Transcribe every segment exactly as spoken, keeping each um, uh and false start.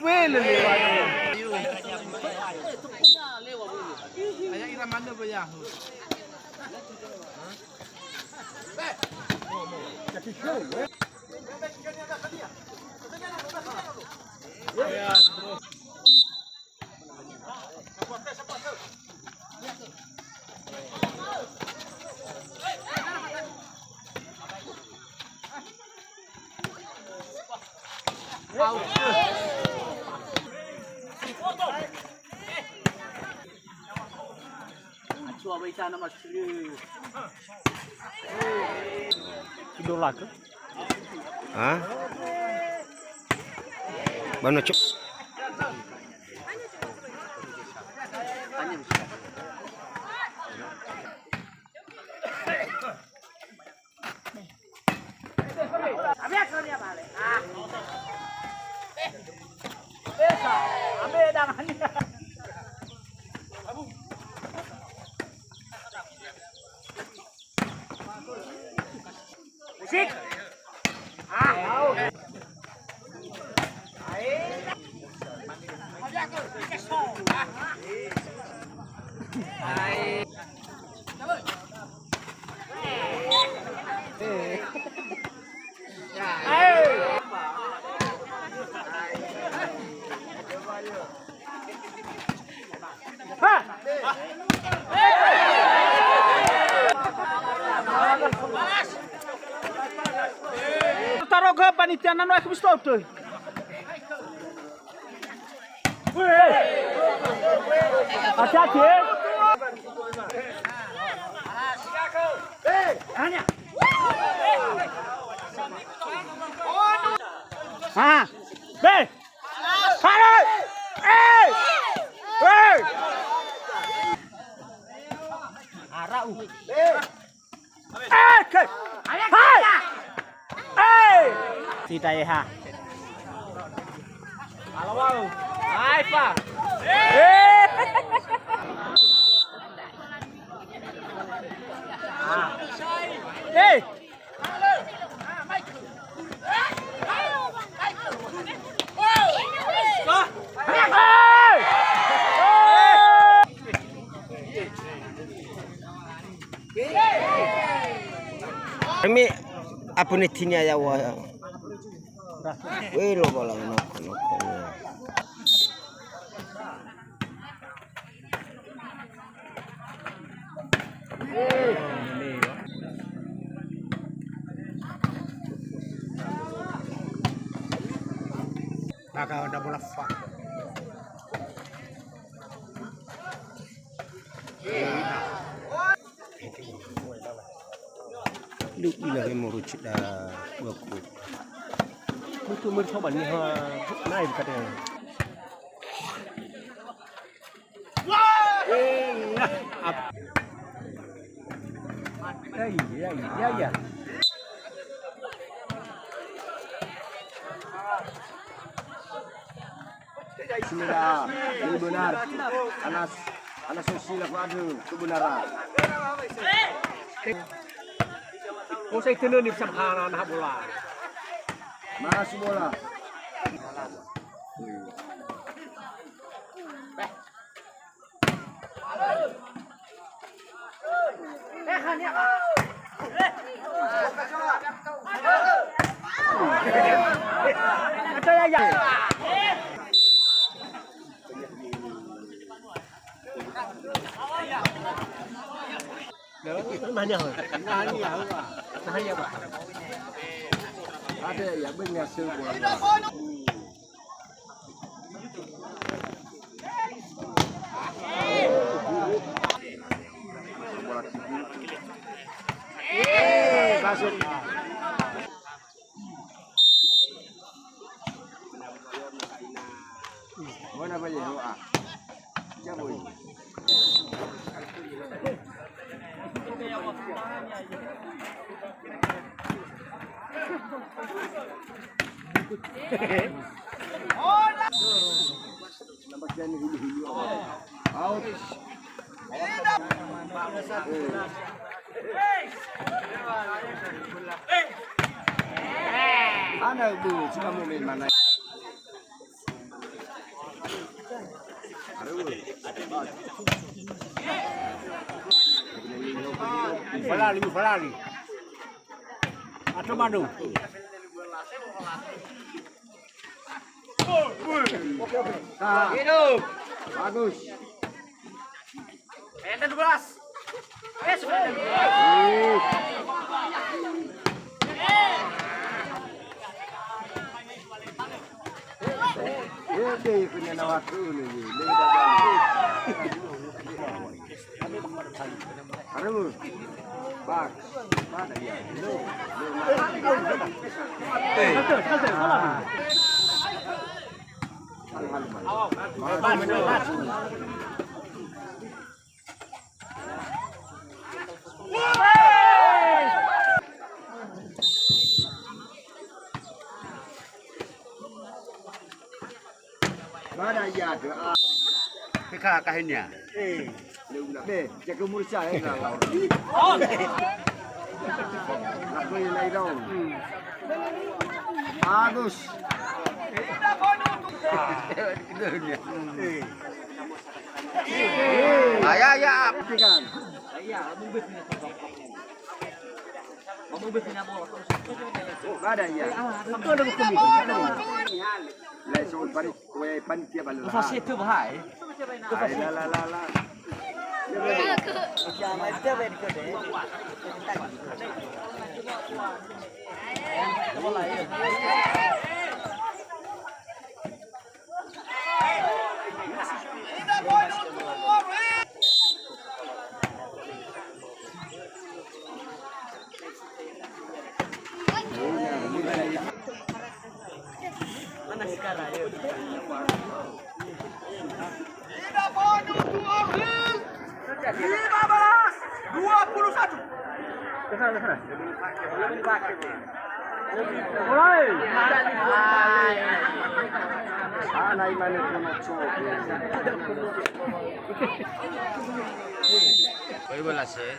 Wele. Aya ira manö ba yahu. Idolakö? Ha? Ba no cok. Musik. Tarogö panitia nano aku bisto tö. Hati-hati, eh. Ha. Be. Halo. Eh. Eh. Arau. Eh, ke. Hai. Eh. Sita eha. Alawau. Hai, Fa. Eh. Eh. Emi apa ni tinia ya wa. Weh, lo bola noko noko. Maka ada bola fa. Lu ila ke moro cida dua ku. Mutu mercoba ni ha naik kata. Eh, ya, ya, ya. Bismillah. Ini benar. Anas, Anas Sosila ku adu kebenaran. Oh, saya kena ni sama anak bola. Masuk bola. Ada ya, benar sih bola. Mana banyak doa. Jago ini. Out. Na bu, cuma mau main mana? Falali, falali. Atau madu. Bagus. Enda dua belas. Eh, sudah. Eh, dia punya nawat dulu ni. Dia dah jalan. Aduh. Bak. Mana dia? Lu. Lu. Mana iya doa? P K K-nya. Eh, be, jaga mursa ya, lah. Aku yang lain dong. Bagus. Ayah, ya. Kan. Ada ya. Lai so bari we panitia balera. Fasih itu bahai. Ai, la, la, la, la. Mana sekarang? Lima belas dua puluh satu. Mulai. Ana imane kono cok. Baik belas ya.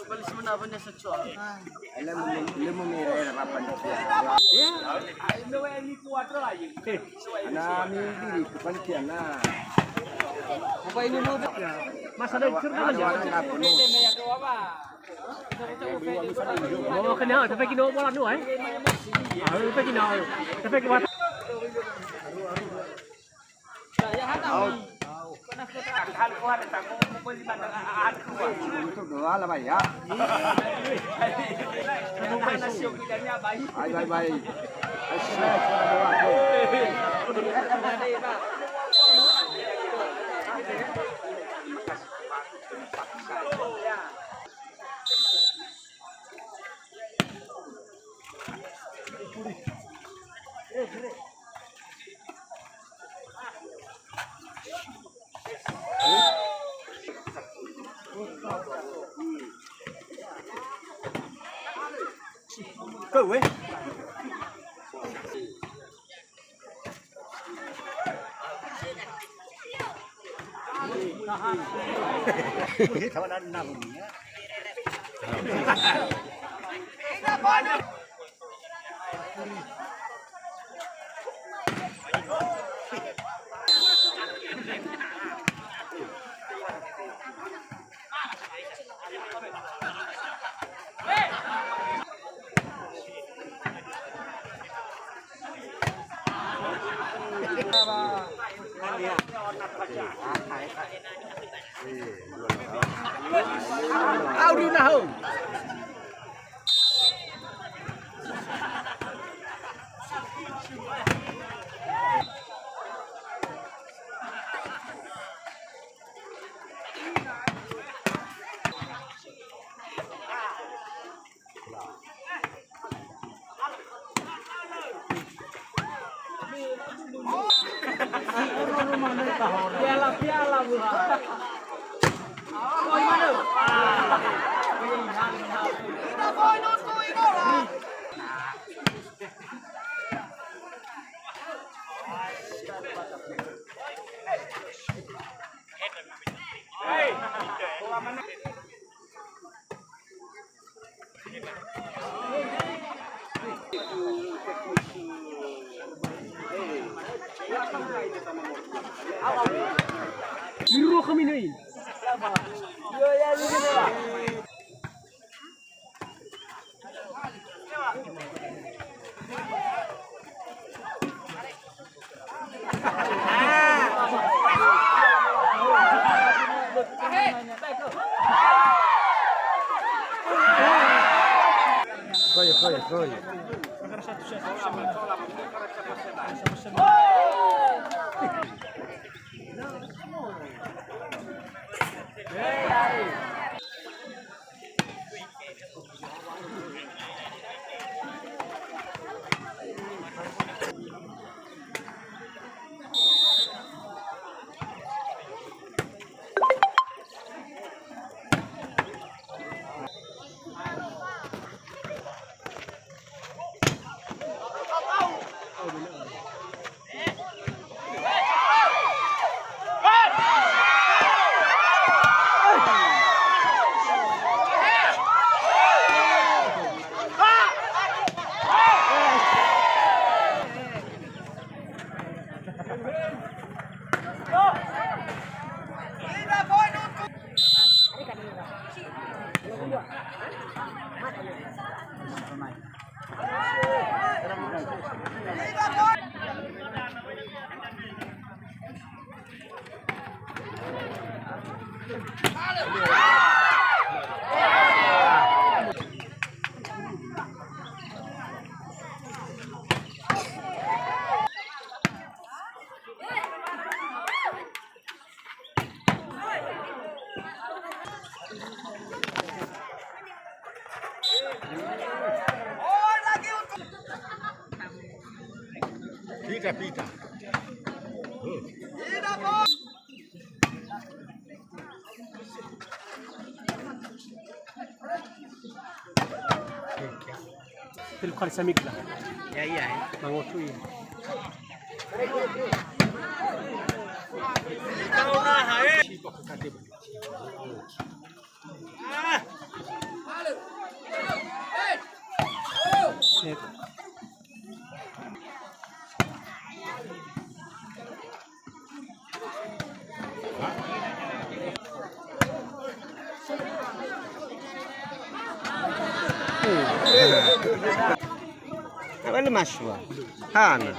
Bali sebenarnya secoa. Lemu, lemu mere rapan. Ya, ini kuat lagi. Na mi diri ku panitia na. Apa ini mau? Masa ada ikut kan? Oh, kena, tapi kena bola tu, eh. Ah, tapi kena, tapi kena. Untuk doa lah, Pak, ya. Baik, baik, baik. Kau, eh? Au du nahou. Piala-piala, Bu. Mirua khömi nöi. Khoya, khoya, khoya. Pita, pita. Terima kasih, Samik. Ya, iya, ya. Mangotu, iya. Abale masua. Hana.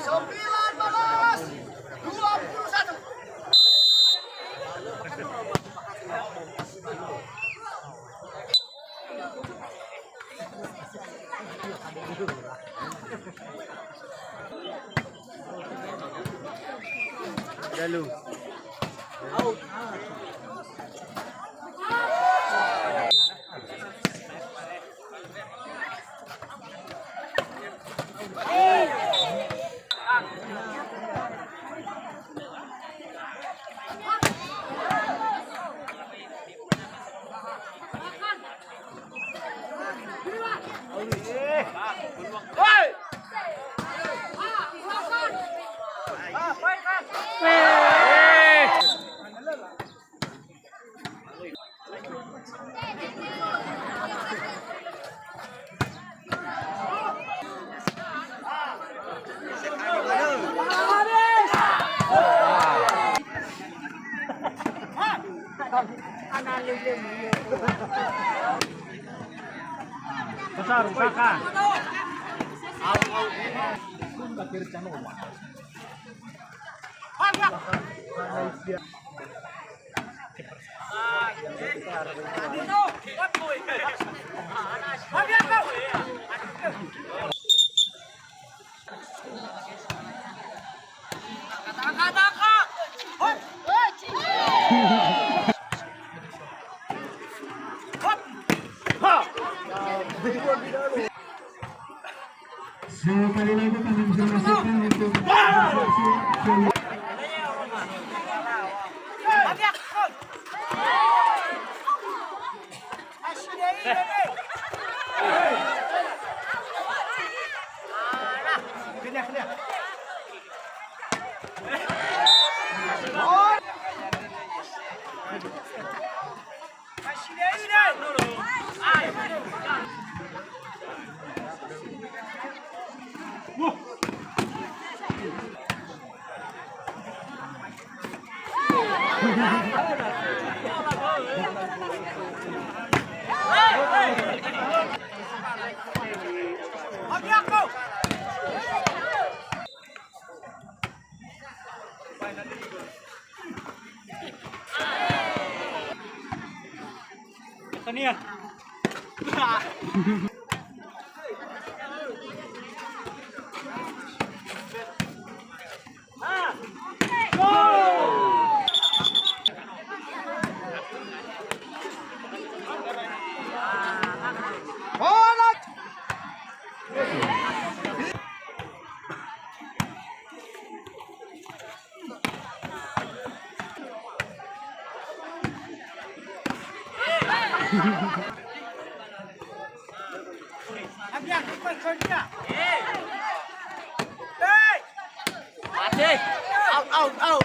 Sembilan belas, dua puluh satu. Lalu. Besar, usahakan. Sekali lagi kami bisa masukkan untuk Tania. Mate. Out, out, out.